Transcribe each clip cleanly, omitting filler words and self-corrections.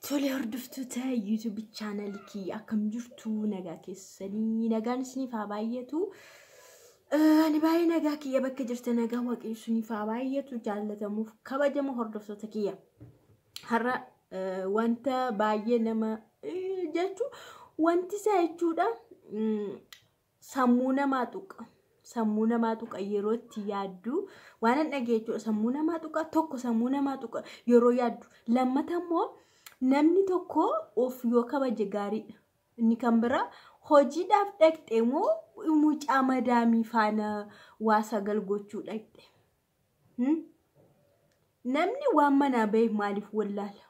Tole hordoftoota YouTube chaanalii kiyya akkam jirtu nagaa keessanii nagaan isiniif haa baay'atu. Ani baay'ee nagaa kiyya bakka jirtan nagaa waaqayyo isiniif haa baay'atu jaallatamuuf kabajamoo hordoftoota kiyya. Har'a wanta baay'ee nama jechuun wanti isaa jechuudha sammuu namaa tuqa. Sammuu namaa tuqa yeroo itti yaaddu waan hin dhagee jechuudha. Sammuu namaa tuqa tokko sammuu namaa tuqa yeroo yaaddu lammata immoo namni tokko of yoo kabaje gaariidha. Inni kan biraa hojiidhaaf dhaqxe moo mucaa madaamii faana waa sagal gochuu dhaqxe? Namni waan manaa bahe maaliif wallaala?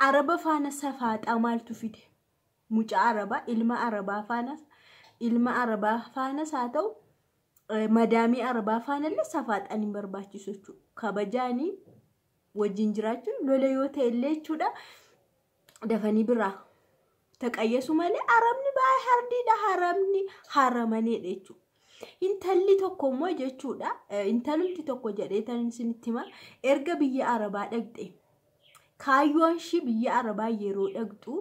Araba faana safaaxaa maaltu fide? Mucaa arabaa ilma arabaa faanas haa ta'u madaamii arabaa faanallee safaaxaan hin barbaachisu jechuudha. Kabajaanii wajjin jiraachuun lola yoo ta'e illee jechuudha dafanii biraa taqayyasu malee arabni baay'ee hardiidha haramni haramaneedha jechuudha. Intalli tokko immoo jechuudha intalumti tokko jedhee tan isinitti hima erga biyya arabaa dhaqxe kaayyoon ishii biyya arabaa yeroo dhaqxu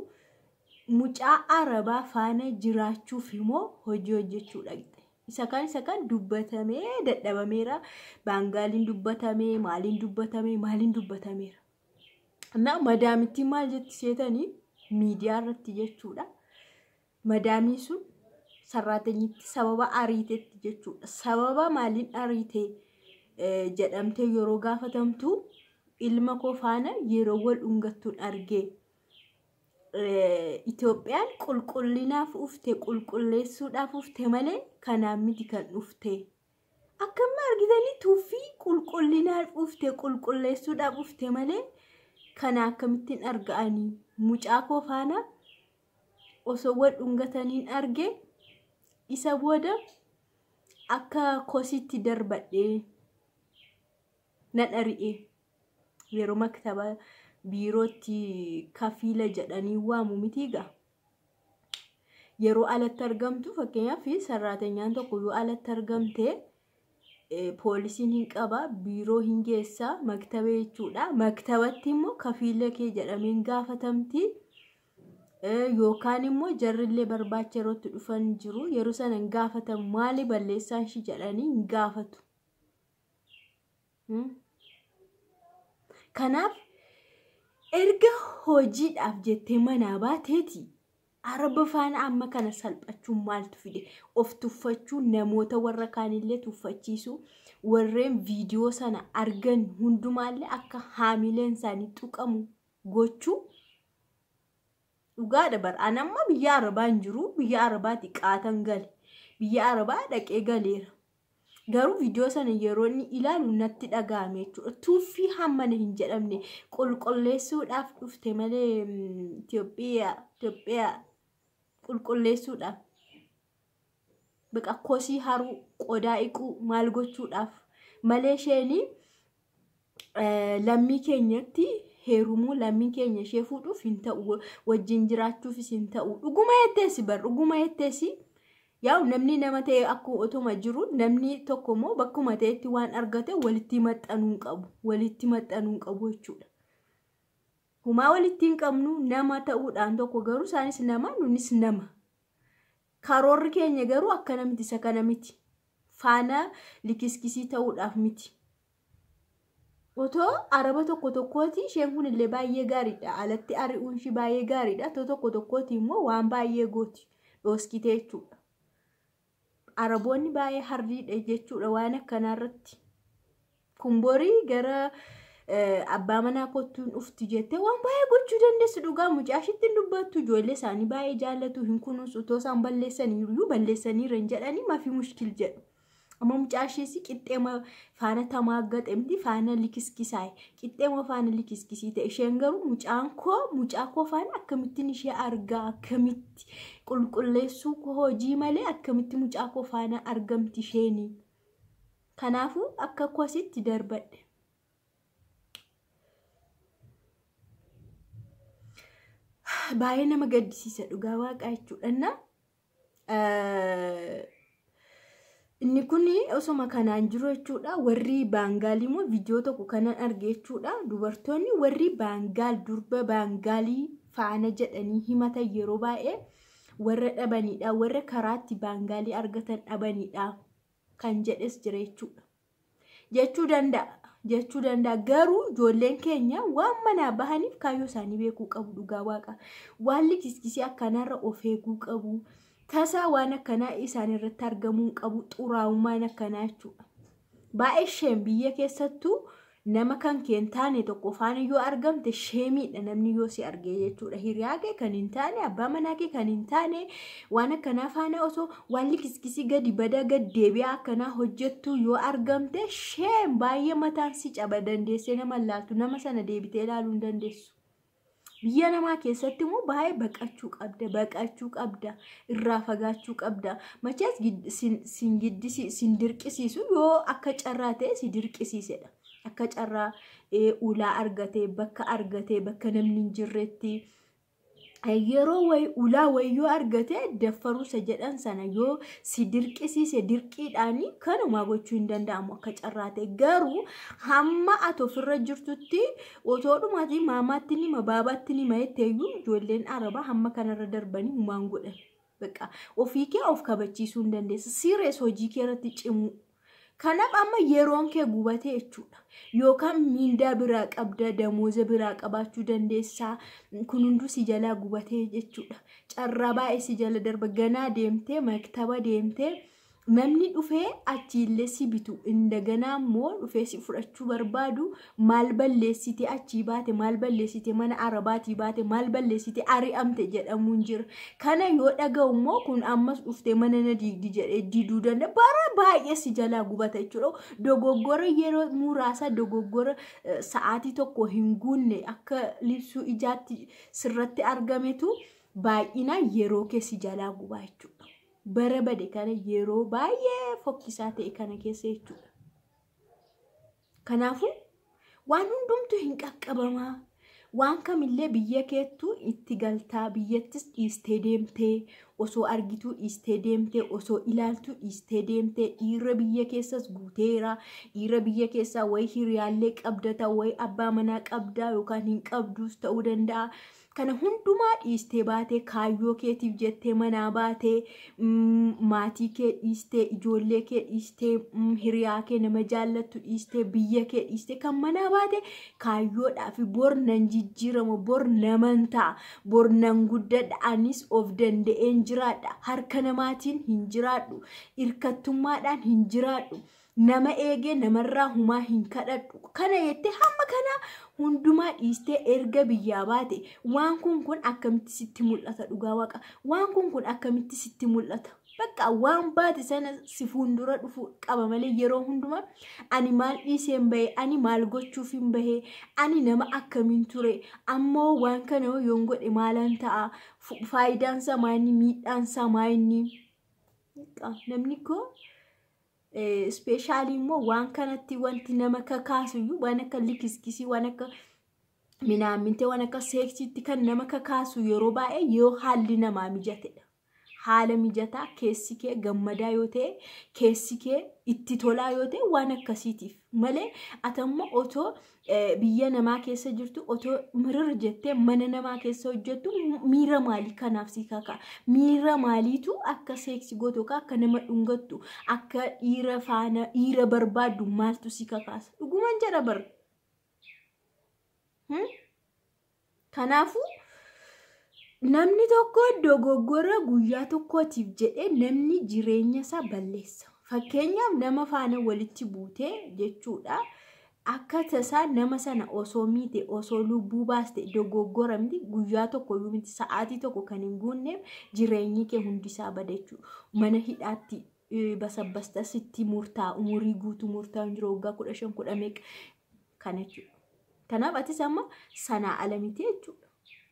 mucaa arabaa faana jiraachuuf immoo hojii hojjechuu dhaqxe. Isa kan dubbatamee dadhabameera. Baangaaliin dubbatamee, maaliin dubbatamee, maaliin dubbatameera. Na madaamittiin maal jetti seetanii miidiyaa irratti jechuudha. Madaamiin sun sarraatenyitti sababa ariiteetti jechuudha. Sababa maaliin ariite jedhamtee yeroo gaafatamtu ilma koo faana yeroo wal dhungattuun argee. Itoophiyaan qulqullinaaf ufte qulqulleessuudhaaf ufte malee kanaan miti kan dhufte. Akkuma argitanii tuffii qulqullinaaf ufte qulqulleessuudhaaf ufte malee kana akkamittiin arga'anii mucaa koo faana osoo wal dhungataniin arge isa booda akka kositti darbadhee nan ari'e yeroo maktaba biirootti kafiila jedhanii waamu miti egaa. Yeroo alatti argamtu fakkeenyaaf sarraatenyaan tokko yoo alatti argamte poolisiin hin qaba biiroo hin geessa maktaba jechuudha. Maktabatti immoo kafiila kee jedhamee hin gaafatamti. Yookaan immoo jarrillee barbaacha yerootti dhufan jiru yeroo sana hin gaafatamu maali balleessaan ishii jedhanii hin gaafatu. Kanaaf erga hojiidhaaf jettee manaa baateeti araba faana amma kana salphachuun maaltu fide? Of tuffachuu namoota warra kaanillee tuffachiisu warreen viidiyoo sana argan hundumaallee akka haamileen isaanii tuqamu gochuu dhugaadha bara. Ani amma biyya arabaa hin jiru biyya arabaatti qaatan gale biyya arabaa dhaqee galeera. Garuu viidiyoo sana yeroo inni ilaalu natti dhaga'ame jechuudha. Tuffii hammana hin jedhamne qulqulleessuudhaaf dhufte malee Itoophiyaa qulqulleessuudhaaf baqa kosii haruu qodaa dhiquu maal gochuudhaaf malee isheen lammii keenyatti heerumuu lammii keenya ishee fuudhuuf hin ta'u wajjin jiraachuufis hin ta'u. Dhuguma jetteesi bar dhuguma jetteesi. Yaa namni nama ta'e akkuma otuma jiru namni tokko immoo bakkuma ta'etti waan argate walitti maxxanuu hin qabu. Walitti maxxanuu hin qabu jechuudha. Humaa walitti hin qabnu nama ta'uudhaan tokko garuu isaanis nama nunis nama. Karoorri keenya garuu akkana miti isa kana miti. Faana likiskisii ta'uudhaaf miti. Otoo araba tokko tokkooti isheen kunillee baay'ee gaariidha. Alatti ari'uun ishii baay'ee gaariidha. Otoo tokko tokkooti immoo waan baay'ee gooti. Dhooskitee jechuudha. Araboonni baay'ee hardiidha jechuudha waan akkanaarratti. Kun borii gara abbaa manaa kottuun dhufti jettee waan baay'ee gochuu dandeessu dhugaa mucaa ishiitti hin dubbattu ijoollee isaanii baay'ee jaallatu hin kunuunsu otoo isaan balleessaniiyyuu balleessaniira hin jedhanii mafi mushkil jedhu. Amma mucaa ishees qixxeema faana tamaaggaxe miti faana likiskisaa'e qixxeema faana likiskisii ta'e isheen garuu mucaa koo faana akkamittiin ishee argaa akkamitti qulqulleessuu hojii malee akkamitti mucaa koo faana argamti isheenii. Kanaafuu akka kositti darbadhe. Baay'ee nama gaddisiisa dhugaa waaqaa jechuudha. Inni kun osoma kanaan jiru jechuudha. Warri Baangaalii immoo viidiyoo tokko kanan arge jechuudha. Dubartoonni warri Baangaal durba Baangaalii faana jedhanii himatan yeroo baay'ee warra dhabanidha. Warra karaatti Baangaalii argatan dhabanidha kan jedhes jira jechuudha. Jechuu danda'a. Jechuu danda'a. Garuu ijoolleen keenya waan manaa bahaniif kaayyoo isaanii beekuu qabu dhugaa waaqa. Waan likiskisii akkanaarra of eeguu qabu. Tasaa waan akkanaa isaan irratti argamuu qabu xuraa'ummaan akkanaa jechuudha. Baay'ee shame biyya keessattuu nama kan kee hin taane tokko faana yoo argamte shameiidha namni yoo si arge jechuudha. Hiriyaa kee kan hin taane, abbaa manaa kee kan hin taane waan akkanaa faana osoo waan likiskisii gadi badaa gad deebi'aa akkanaa hojjettu yoo argamte shame baay'ee mataan si caba dandeessee nama ilaaltu nama sana deebitee ilaaluu hin dandeessu. Biyya namaa keessatti immoo baay'ee baqachuu qabda, baqachuu qabda, irraa fagaachuu qabda. Machaas sin dirqisiisu yoo akka carraa ta'e si dirqisiisedha. Akka carraa ulaa argatee, bakka argatee, bakka namni hin jirretti yeroo wayii ulaa wayii yoo argate daffaruusa jedhan sana yoo si dirqisiise dirqiidhaan kanumaa gochuu hin danda'amu akka carraa ta'e. Garuu hamma ati ofirra jirtutti otoo dhumaatii maamaatti nima baabaatti nima jetteeyyuu ijoolleen arabaa hamma kanarra darbanii humaan godhan. Bakka ofii kee of kabachiisuu hin dandeessa. Sirees hojii kee irratti cimuu. Kanaaf amma yeroon kee gubatee jechuudha. Yookaan miindaa biraa qabda, damooza biraa qabaachuu dandeessaa. Kun hunduu si jalaa gubatee jechuudha. Carraa baay'ee si jala darba. Ganaa deemtee, maktaba deemtee namni dhufee achiillee si bitu. Indaganaa immoo dhufee si fudhachuu barbaadu maal balleessite achii baate, maal balleessite mana arabaatii baate, maal balleessite ari'amte jedhamuun jira. Kana yoo dhaga'u immoo kun ammas dhuftee mana na diigdi jedhee diduu danda'a. Bara baay'ee si jalaa gubata jechuudha. Dogoggora yeroo muraasa dogoggora sa'aatii tokko hin guunne akka libsuu ijaatti sirratti argametu baay'inaan yeroo kee si jalaa gubaa jechuudha. Bara bade kana yeroo baay'ee fokkisaa ta'e kana keessa jechuudha. Kanaafuu waan hundumtu hin qaqqabamaa. Waan kamillee biyya keettuu itti galtaa biyyattis dhiistee deemtee osoo argituu dhiistee deemtee osoo ilaaltuu dhiistee deemtee dhiira biyya keessas guuteera. Dhiira biyya keessaa wayi hiriyaallee qabdata wayi abbaa manaa qabdaa yookaan hin qabduus ta'uu danda'a. Kana hundumaa dhiistee baatee kaayyoo keetiif jettee manaa baatee maatii kee dhiistee ijoollee kee dhiistee hiriyaa kee nama jaallattu dhiistee biyya kee dhiistee kan manaa baate kaayyoodhaaf bor nan jijjiirama bor naman ta'a bor nan guddadha anis of danda'een jiraadha harka namaatiin hin jiraadhu hirkattummaadhaan hin jiraadhu. Nama eegee namarraa humaa hin kadhadhu. Kana jettee hamma kana hundumaa dhiistee erga biyyaa baate waan kun akkamitti sitti mul'ata dhugaa waaqa. Waan kun akkamitti sitti mul'ata. Bakka waan baate sana si fuuldura dhufu qaba malee yeroo hundumaa ani maal dhiisee hin bahe, ani maal gochuuf hin bahe, ani nama akkamiin ture, ammoo waan kana yoon godhe maalan ta'a, faayidaan isaa maayinni, miidhaan isaa maayinni. Namni koo Ispeeshaalii immoo waan kanatti wanti nama kakaasu waan akka likiskisii waan akka minaamintee waan akka seeksiitti kan nama kakaasu yeroo baay'ee yoo haalli namaa mijatedha. Haala mijataa keessi kee gammadaa yoo ta'e keessi kee itti tolaa yoo ta'e waan akkasiitiif malee ati ammoo otoo biyya namaa keessa jirtu otoo mirir jettee mana namaa keessa hojjettu miira maalii kanaaf si kakaa miira maaliitu akka seeksi gootu yookaan akka nama dhungattu akka dhiira faana dhiira barbaaddu maaltu si kakaasa dhuguman jedha bar. Kanaafuu namni tokko dogoggora guyyaa tokkootiif jedhee namni jireenya isaa balleessa. Fakkeenyaaf nama faana walitti buutee jechuudha. Akka tasaa nama sana osoo miite osoo lubbuu baaste dogoggora miti guyyaa tokko iyyuu miti sa'aatii tokko kan hin guunneef jireenyi kee hundisaa bada jechuudha. Mana hidhaatti basabbasta sitti murtaa'a umurii guutuu murtaa'u hin jiru waggaa 15 10 meeqa kana jechuudha. Kanaaf atis amma sanaa ala miti jechuudha.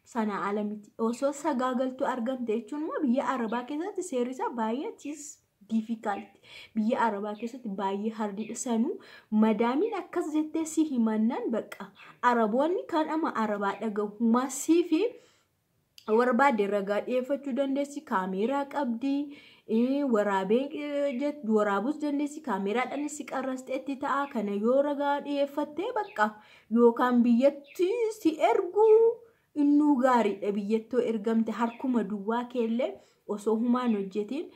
Sanaa ala miti. Osoo sagaagaltuu argamte jechuun immoo biyya Arabaa keessatti seerri isaa baay'ee tis difficult. Biyya Arabaa keessatti baay'ee hardiidha. Sanuu madaamiin akkas jettee si himannaan bakka Araboonni kan amma Arabaa dhagahu humaa sii fi barbaadde ragaa dhiyeeffachuu dandeessi. Kaameeraa qabdi. Waraabee waraabuus dandeessi, kaameraadhaanis si qarrasteetti ta'a. Kana yoo ragaa dhiyeeffattee bakka yookaan biyyatti si erguu innuu gaariidha. Biyyattoo ergamte harkuma duwwaa keellee osoo humaan hojjetiin,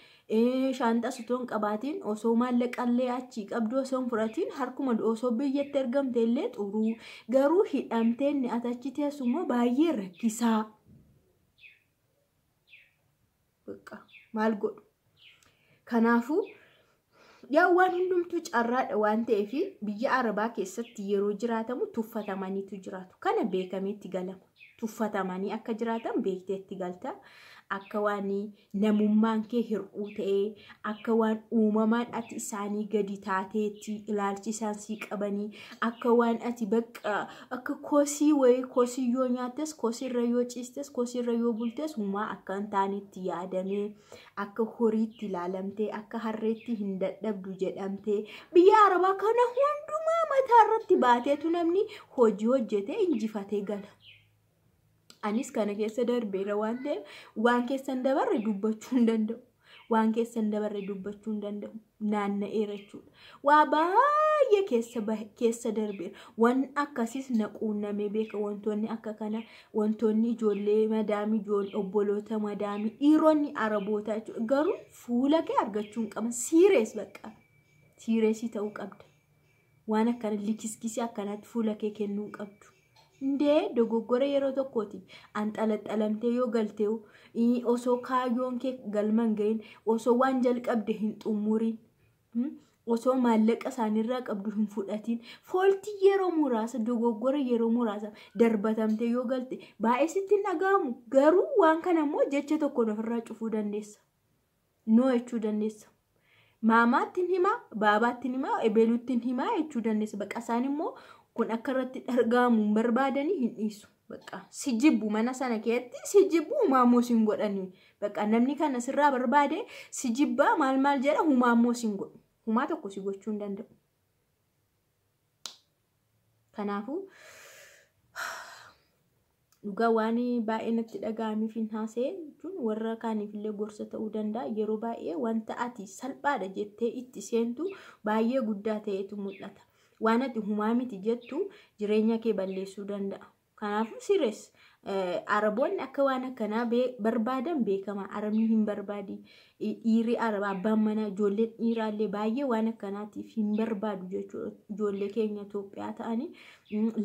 shaanxas otoo hin qabaatiin, osoo maallaqallee achii qabdu osoo hin fudhatiin, harkuma osoo biyyatti ergamte illee xuruu. Garuu hidhamtee inni ati achi teessu immoo baay'ee rakkisaa. Bakka maal godhu? Kanaafuu yaa waan hundumtuu carraadha waan ta'eef biyya Arabaa keessatti yeroo jiraatamu tuffatamaniitu jiraatu. Kana beekameetti galama. Tuffatamanii akka jiraatan beekteetti galta. Akka waan namummaan kee hir'uu ta'ee, akka waan uumamaan ati isaanii gadi taateetti ilaalchi isaan sii qabanii, akka waan ati bakka akka kosii wayii, kosii yoo nyaattes, kosiirra yoo ciistes, kosiirra yoo bultes humaa akka hin taanetti yaadamee, akka horiitti ilaalamtee, akka harreetti hin dadhabdu jedhamtee, biyya Arabaa kana hundumaa mataa irratti baateetu namni hojii hojjetee injifatee gala. Anis kana keessa darbeera waan ta'eef waan keessan dabarre dubbachuu hin danda'u. Waan keessan dabarre dubbachuu hin danda'u. Naanna'eera jechuudha. Waa baay'ee keessa darbeera. Waan akkasiis na quunnamee beeka. Wantoonni akka kana, wantoonni ijoollee madaamii, ijoollee obboloota madaamii, dhiironni Arabootaa jechuudha. Garuu fuula kee argachuu hin qaban. Siirees bakka. Siireesii ta'uu qabda. Waan akkana likiskisii akkanaatti fuula kee kennuu hin qabdu. Indee dogoggora yeroo tokkooti anxalaxalamtee yoo galtee, osoo kaayyoon kee galma hin gahin, osoo waan jalqabde hin xumuriin, osoo maallaqa isaaniirraa qabdu hin fudhatiin, fooltii yeroo muraasa, dogoggora yeroo muraasa darbatamtee yoo galte baay'ee sitti hin dhaga'amu. Garuu waan kana immoo jecha tokkoon ofirraa cufuu dandeessa. Noo jechuu dandeessa. Maamaatti hin himaa, baabaatti hin himaa, ebeluutti hin himaa jechuu dandeessa. Bakka isaan immoo kun akka irratti dhaga'amu hin barbaadanii hin dhiisu. Bakka si jibbu, mana sana keessatti si jibbu, humaammoo sin godhani. Bakka namni kana sirraa barbaade si jibbaa maal maal jedha, humaammoo sin godhu. Humaa tokko si gochuu hin danda'u. Kanaafuu dhugaa waan baay'ee natti dhaga'ameef hin haasa'e jechuun warra kaaniif illee gorsa ta'uu danda'a. Yeroo baay'ee wanta ati salphaadha jettee itti seentu baay'ee guddaa ta'etu mul'ata. Waan ati humaa miti jettu jireenya kee balleessuu danda'a. Kanaafuu sires Araboonni akka waan akkanaa barbaadan beekama. Arabni hin barbaadi. Dhiirri Arabaa, abbaan manaa, ijoolleen dhiiraallee baay'ee waan akkanaatiif hin barbaadu jechuudha. Ijoollee keenya Itoophiyaa ta'anii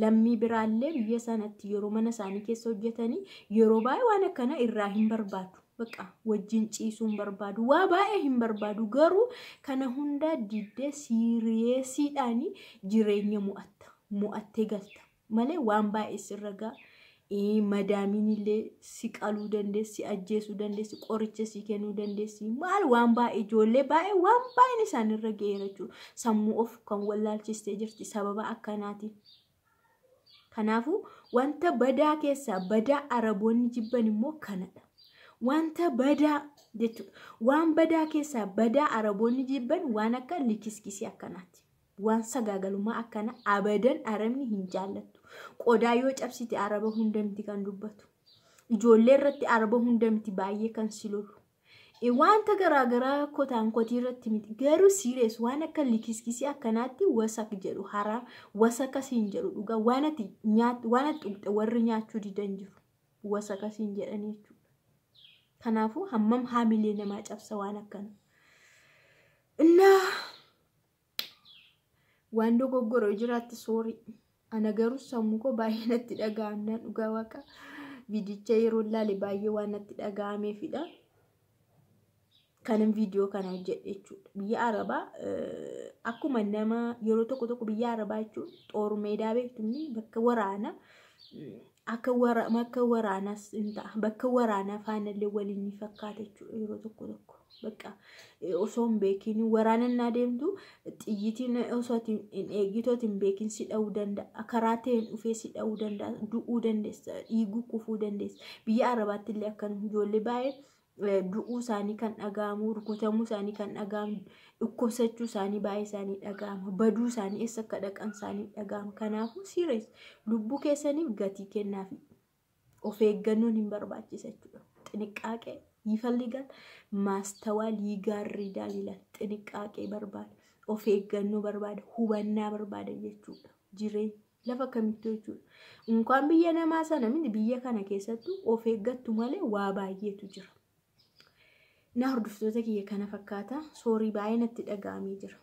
lammii biraallee biyya sanatti yeroo mana isaanii keessa hojjetanii yeroo baay'ee waan akkanaa irraa hin barbaadu. Bakka wajjin ciisuu hin barbaadu. Waa baay'ee hin barbaadu. Garuu kana hundaa diddee siiriyeesiidhaan jireenya mo'atta. Mo'attee galta. Malee waan baay'ee sirra ga'a. Madaamiin illee si qaluu dandeessi, ajjeesuu dandeessi, qoricha si kennuu dandeessi. Maal waan baay'ee ijoollee baay'ee waan baay'een isaanirra ga'eera jechuudha. Sammuu of kan wallaalchistee jirti sababa akkanaatiin. Kanaafuu wanta badaa keessaa badaa Araboonni jibban immoo kanadha. Wanta badaa jechuudha. Waan badaa keessaa badaa Araboonni jibban waan akka likiskisii akkanaati. Waan sagaagalummaa akkana abadan Arabni hin jaallattu. Qodaa yoo cabsite Araba hunda miti kan dubbatu. Ijoollee irratti Araba hunda miti baay'ee kan si lolu. Wanta garaagaraa kotaan kotii irratti miti. Garuu siirees waan akka likiskisii akkanaatti wasak jedhu, haraam wasakasiin jedhu dhugaa waan ati nyaattu, waan ati tuqxe warri nyaachuu didan jiru. Wasakasiin jedhanii jechuudha. Kanaafuu hammam haamilee namaa cabsa waan akkana. Innaa waan dogoggora jiraatti soorii. Ana garuu sammuu koo baay'ee natti dhaga'amnaan dhugaa waaqa viidicha yeroo ilaale baay'ee waan natti dhaga'ameefidha. Kanan viidiyoo kana hojjedhe jechuudha. Biyya Arabaa akkuma nama yeroo tokko tokko biyya Arabaa jechuun xoor meedaa beektumni bakka waraanaa akka waraanaas hin ta'a. Bakka waraanaa faanallee waliin ni fakkaata jechuudha yeroo tokko tokko. Bakka osoo hin beekin waraana innaa deemtu xiyyitiin osoo hin eegitoo hin beekin si dha'uu danda'a. Karaa ta'een dhufee si dha'uu danda'a. Du'uu dandeessa. Dhiiguu kufuu dandeessa. Biyya Arabaatti illee akkanuma ijoollee baay'ee du'uu isaanii kan dhaga'amu, rukutamuu isaanii kan dhaga'amu, dhukkubsachuu isaanii baay'ee isaanii dhaga'ama, baduu isaanii eessa akka dhaqan isaanii dhaga'ama. Kanaafuu siirees lubbuu keessaniif gatii kennaafi of eeggannoon hin barbaachisa jechuudha. Xiniqqaaqee ይፈልጋል፣ ማስተዋል ይጋርዳል ይላል። ጥንቃቄ barbaada, of eeggannoo barbaada, hubannaa barbaada jechuudha. Jireenya lafa kamittuu jechuudha. Unkaan biyya namaa sana miti, biyya kana keessattuu of eeggattu malee waa baay'eetu jira. Na hordoftoota kiyya, kana fakkaata. Soorii, baay'ee natti dhaga'amee jira.